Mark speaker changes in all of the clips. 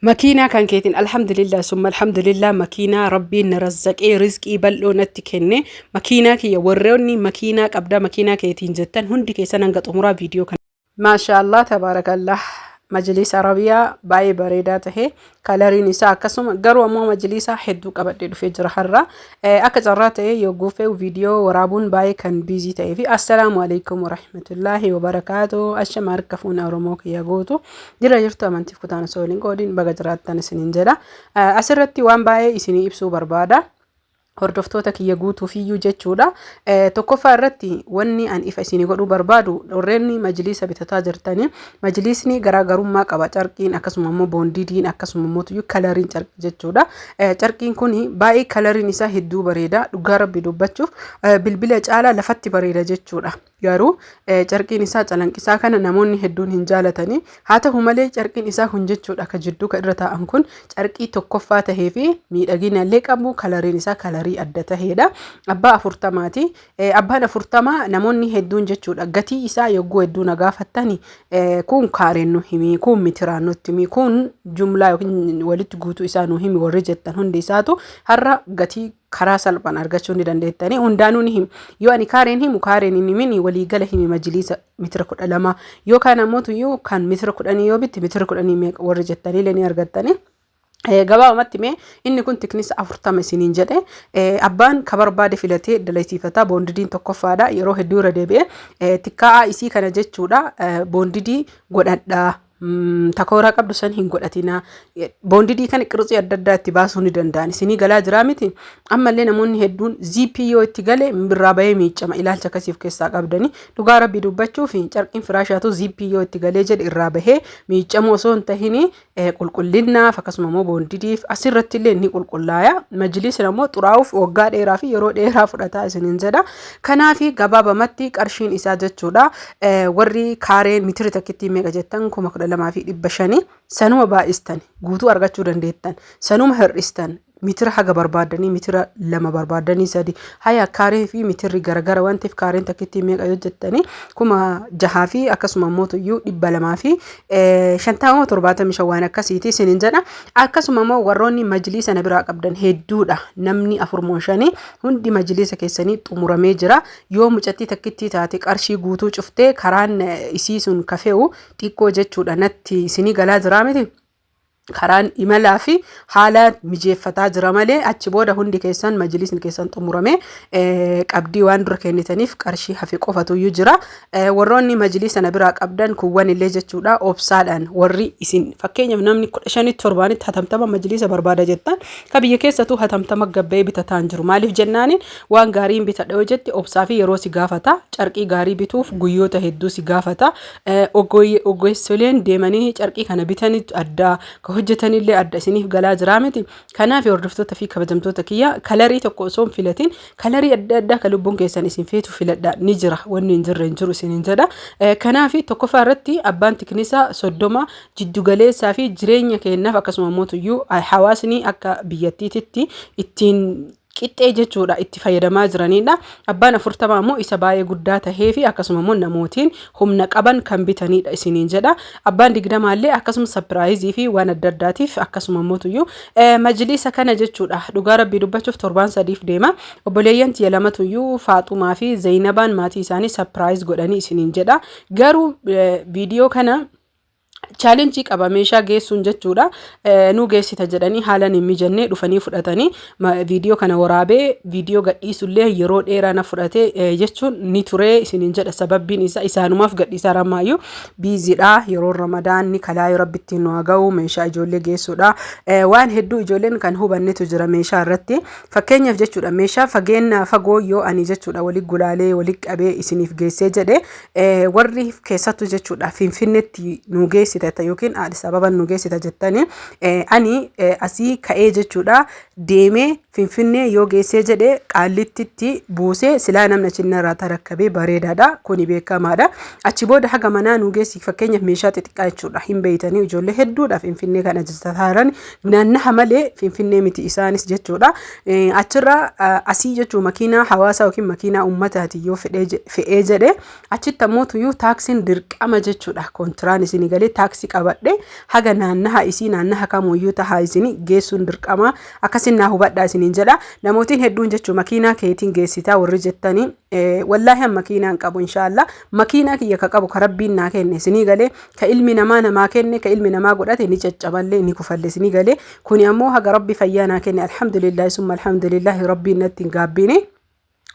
Speaker 1: Makiinaa kan keetiin alhamdulillah summa alhamdulillah, makiinaa Rabbiin na razzaqee, rizqii bal'oo natti kenne. Makiinaa kiyya, warroonni makiinaa qabdaa makiinaa keetiin jettan hundi keessan hanga xumuraa viidiyoo kana. Maashaallah, tabaarakallah, majliisa Arabiyaa baay'ee bareedaa tahe, coloriin isaa akkasuma. Garuu ammoo majliisa hedduu qabadhee dhufee jira har'a. Akka carraa ta'e yogguu fe'u viidiyoo waraabuun baay'ee kan busy ta'ee fi. Assalaamu alaikum warahmatullaahi wabarakaatu. Ashama, harka fuuna Oromoo kiyya gootu jira jirtu, amantiif kutaan osoo waliin qoodiin, baga jiraattan isiniin jedha. Asirratti waan baay'ee isinii ibsuu barbaada. Hordoftoota kiyya guutuufiyyuu jechuudha. Tokkoffaa irratti wanni an ifa isinii godhuu barbaadu, warreen majliisa bitataa jirtanii, majliisni garaagarummaa qaba. Carqiin, akkasuma immoo bondediin, akkasuma immoo coloriin carqii jechuudha. Carqiin kun baay'ee coloriin isaa hedduu bareeda. Dhugaa Rabbi dubbachuuf bilbila caalaa lafatti bareeda jechuudha. Garuu carqiin isaa calanqisaa kana namoonni hedduun hin jaalatanii. Haa ta'u malee, carqiin isaa kun jechuudha, ka jidduu ka irra taa'an kun carqii tokkoffaa tahee fi miidhagina illee qabu, coloriin isaa colorii adda taheedha. Abbaa 40ti. Abbaan 40 namoonni hedduun jechuudha gatii isaa yogguu hedduu na gaafattani, kun kaareen nu himi, kun mitiraan nutti himi, kun jumlaa yookiin walitti guutuu isaa nu himi warri jettan hundi isaatu har'a gatii karaa salphaan argachuu ni dandeettanii. Hundaanuu ni himu. Yoo ani kaareen himu, kaareen hin himin, waliigala himi, majliisa mitira 12 yookaan ammoo tuyyuu kan mitira 10 yoo bitte mitira 10 meeqa warri jettanii ni argattanii. Gabaabumatti mee inni kun thicknessa 40 isiniin jedhe. Abbaan ka barbaade filatee dalasiifata. Bondediin tokkoffaadha. Yeroo hedduu irra deebi'e tikkaa'aa isii kana jechuudha, bondedii godhadhaa. Takooraa qabdu san hin godhatinaa. Bondedii kana qirtsii adda addaa itti baasuu ni danda'an. Isinii galaa jiraa miti? Ammallee namoonni hedduun ziippii yoo itti gale birraa bahee miiccama ilaalcha akkasii of keessaa qabdani. Dhugaa Rabbii dubbachuu fi carqiin firaashaatu ziippii yoo itti galee jedhe irraa bahee miiccamuu osoo hin tahini, qulqullinnaaf akkasuma immoo bondediif asirratti illee ni qulqullaaya. Majlisni ammoo xuraa'uuf waggaa dheeraa fi yeroo dheeraa fudhataa isiniin jedha. Kanaaf gabaabamatti qarshiin isaa jechuudha. Warri kaareen mitiri takkittii meeqa jettan, 12,500. Sanuma baay'istan guutuu argachuu dandeettan. Sanuma hir'istan mitira haga barbaadanii, mitira 2 barbaadanii, 3 haya. Kaaree fi mitirri garagara waan ta'eef, kaareen takkittii meeqa yoo jettanii, 6,000 fi akkasuma immoo tuyyuu 250, 75 waan akkasiiti isiniin jedha. Akkasuma immoo warroonni majliisa na biraa qabdan hedduudha. Namni afur moo shanii hundi majliisa keessanii xumuramee jira. Yoo mucattii takkittii taate qarshii guutuu cuftee karaan isii sun kafe'u xiqqoo jechuudha natti. Isinii galaa jiraa miti? Karaan imalaa fi haala mijeeffataa jira malee, achi booda hundi keessan majlisni keessan xumurame, qabdii waan dura kennitaniif qarshii hafe qofatu iyyuu jira. Warroonni majlisa na biraa qabdan kuwwan illee jechuudha, obsaadhaan warri isin fakkeenyaaf namni 15tti torbaanitti hatamtama majlisa barbaada jettan, ka biyya keessattuu hatamtama gabba'ee bitataa hin jiru. Maaliif jennaaniin, waan gaariin bitadha yoo jette obsaa fi yeroo si gaafata. Carqii gaarii bituuf guyyoota hedduu si gaafata. Ogeessoleen deemanii carqii kana bitanitu adda, ka hojjetanillee adda. Isiniif galaa jiraa miti? Kanaaf hordoftoota fi kabajamtoota kiyya, colorii tokko osoo hin filatin colorii adda addaa ka lubbuun keessan isin feetu filadha. Ni jira, wanni hin jirre hin jiru isiniin jedha. Kanaaf tokkoffaa irratti abbaan thicknessa 30 jiddugaleessaa fi jireenya keenyaaf, akkasuma mootuyyuu hawaasni akka biyyattiititti ittiin qixxee jechuudha itti fayyadamaa jiranidha. Abbaan 40 immoo isa baay'ee guddaa tahee fi akkasuma immoo namootiin humna qaban kan bitanidha isiniin jedha. Abbaan 20llee akkasuma surpriseii fi waan adda addaatiif, akkasuma immoo majliisa kana jechuudha. Dhugaa Rabbii dubbachuuf torbaan 3f deema. Obboleeyyan tiyya lamatuyyuu, Faaxumaa fi Zaynabaan, maatii isaanii surprise godhanii isiniin jedha. Garuu viidiyoo kana challengeii qaba meeshaa geessuun jechuudha. Nu geessita jedhanii haalan hin mijannee dhufanii fudhatanii, viidiyoo kana waraabee viidiyoo gadhiisullee yeroo dheeraa na fudhate jechuun ni ture isiniin jedha. Sababbiin isaa isaanumaaf gadhiisaa ramaayyuu busydha. Yeroon Ramadaanni kalaa Rabbi ittiin nu haa ga'u, meeshaa ijoollee geessuudha. Waan hedduu ijoolleen kan hubannetu jira meeshaa irratti. Fakkeenyaaf jechuudha, meeshaa fageenya fagoo yoo ani jechuudha wali gulaalee wali qabee isiniif geessee jedhe, warri keessattuu jechuudha Finfinneetti nu geessita yookiin Addis Ababa nu geessita jettanii, ani asii ka'ee jechuudha deemee Finfinnee yoo geessee jedhe, Qaallittitti buusee silaa namni achi irraa tarakkabee bareedaadha. Kuni beekamaadha. Achi booda haga manaa nu geessi. Fakkeenyaaf meeshaa xixiqqaa jechuudha, hin beeytanii, ijoollee hedduudha Finfinnee kan ajajataa naannaha malee Finfinnee miti isaanis jechuudha. Achirraa asii jechuun makiinaa hawaasaa yookiin makiinaa uummataati yoo fe'ee jedhe, achitti ammoo tuyyuu taaksiin dirqama jechuudha. Kontiraan isinii galee taaksii Taaksii qabadhe haga naannaha isii, naannaha kamuyyuu tahaa, isin geessuun dirqama. Akkasin naa hubadhaa isiniin jedha. Namootiin hedduun jechuu makiinaa keetiin geessitaa warri jettanii, wallaahi an makiinaa hin qabu. Inshaallah makiinaa kiyya ka qabu ka Rabbiin naa kenne, isinii galee, ka ilmi namaa namaa kenne, ka ilmi namaa godhate ni caccaballee ni kufalle, isinii galee. Kuni ammoo haga Rabbi fayyaa naa kenne, alhamdulillahi summa alhamdulillahi, Rabbiin natti hin gaabbine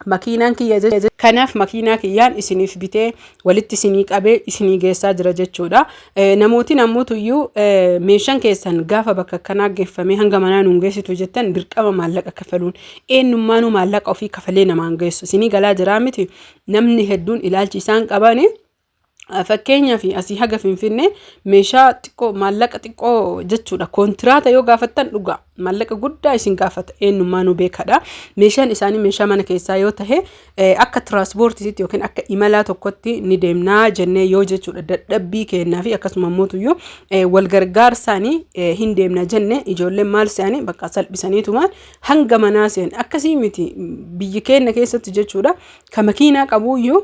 Speaker 1: makiinaan kiyya. Kanaaf makiinaa kiyyaan isiniif bitee walitti isinii qabee isinii geessaa jira jechuudha. Namootiin ammoo meeshaan keessan gaafa bakka akkanaa geeffamee hanga manaa nuun geessitu jettan, dirqama maallaqa kafaluun, eenyummaanuu maallaqa ofii kafalee namaan geessu. Isinii galaa jiraa miti? Namni hedduun ilaalchi isaan qabani, fakkeenyaaf asii haga Finfinnee meeshaa xiqqoo, maallaqa xiqqoo jechuudha. Kontiraata yoo gaafattan dhugaa maallaqa guddaa isin gaafata, eenyummaanuu beekadha. Meeshaan isaanii meeshaa mana keessaa yoo tahe, akka tiraanspoortiitti yookiin akka imalaa tokkotti ni deemnaa jennee yoo jechuudha, dadhabbii kennaa fi akkasuma immoo wal gargaarsaanii hin deemna jenne, ijoolleen maal se'anii bakka salphisaniitumaan hanga manaa seen. Akkasii miti biyyi keenya keessatti jechuudha. Ka makiinaa qabuyyuu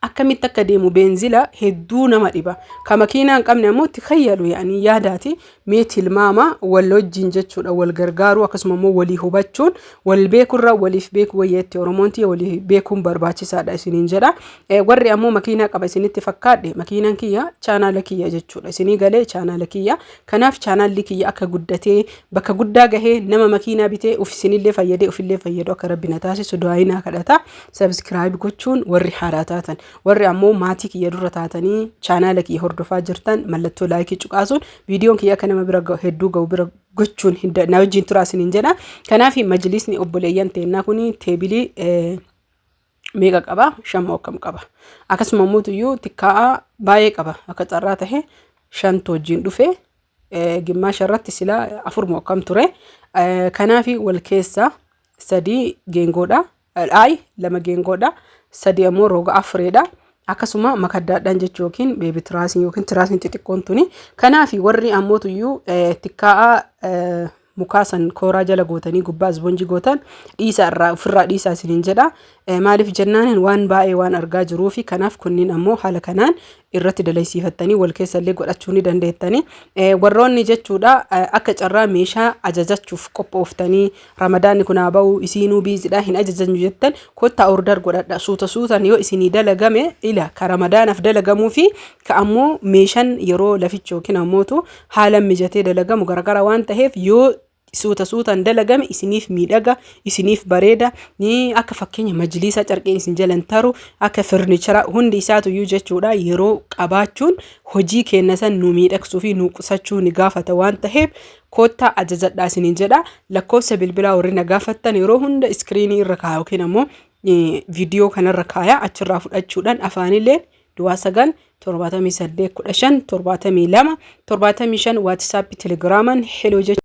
Speaker 1: akkamitti akka deemu beenzila hedduu nama dhiba. Ka makiinaa hin qabne ammoo itti kayyalu yaa'anii yaadaati mee tilmaama. Wal wajjin jechuudha wal gargaaruu, akkasuma immoo walii hubachuun, wal beekurra waliif beekuu wayyeetti. Oromoon tiyya walii beekuun barbaachisaadha isiniin jedha. Warri ammoo makiinaa qaba isinitti fakkaadhe, makiinaan kiyya chaanaala kiyya jechuudha. Isinii galee? Chaanaala kiyya. Kanaaf chaanaalli kiyya akka guddatee bakka guddaa gahee nama makiinaa bitee uf isinillee fayyadee ufillee fayyadu akka Rabbi na taasisu du'aayinaa kadhata. Subscribe gochuun warri haaraa taatan, warri ammoo maatii kiyya dura taatanii chaanaala kiyya hordofaa jirtan, mallattoo like cuqaasuun viidiyoon kiyya akka nama bira hedduu gahu bira gochuun na wajjin turaa isiniin jedha. Kanaaf majlisni obboleeyyan teennaa kun teebilii meeqa qaba? Shan moo akkam qaba? Akkasuma immoo tikkaa'aa baay'ee qaba. Akka carraa tahe shantu wajjin dhufe, gimmaasha irratti silaa afur moo akkam ture. Kanaaf wal keessa sadii geengoodha. Ayi, lama geengoodha. Sadi ammoo roga afureedha. Akkasuma makaddaadhaan jechuu yookiin baby tiraasiin yookiin tiraasiin xixiqqoon tuni. Kanaaf warri ammoo tuyyuu tikkaa'aa mukaa san kooraa jala gootanii gubbaa isboonjii gootan dhiisa, irraa ofirraa dhiisaa isiniin jedha. Maaliif jennaan, waan baay'ee waan argaa jiruu fi kanaaf kunniin ammoo haala kanaan irratti dalaysiifattanii wal keessa illee godhachuu ni dandeettanii. Warroonni jechuudha akka carraa meeshaa ajajachuuf qophooftanii, Ramadaanni kun haa ba'u, isiinuu biizidha, hin ajajannu jettan, kottaa order godhadha. Suuta suutaan yoo isinii dalagame ila ka Ramadaanaaf dalagamuu fi ka ammoo meeshaan yeroo lafichi yookiin ammootu haala mijatee dalagamu garagara waan ta'eef, yoo suuta suutaan dalagame isiniif miidhaga, isiniif bareeda. Ni akka fakkeenya majliisa carqeen isin jalan taru, akka furniture hundi isaatuyyuu jechuudha, yeroo qabaachuun hojii keenya san nu miidhagsuu fi nu qusachuu ni gaafata waan ta'eef, koottaa ajajadhaa isiniin jedha. Lakkoofsa bilbilaa warri na gaafattan yeroo hunda iskiriinii irra kaaya yookiin ammoo viidiyoo kanarra kaaya, achirraa fudhachuudhaan afaanillee 09 78 15 72 75 WhatsApp, Telegiraaman hello jechuudha.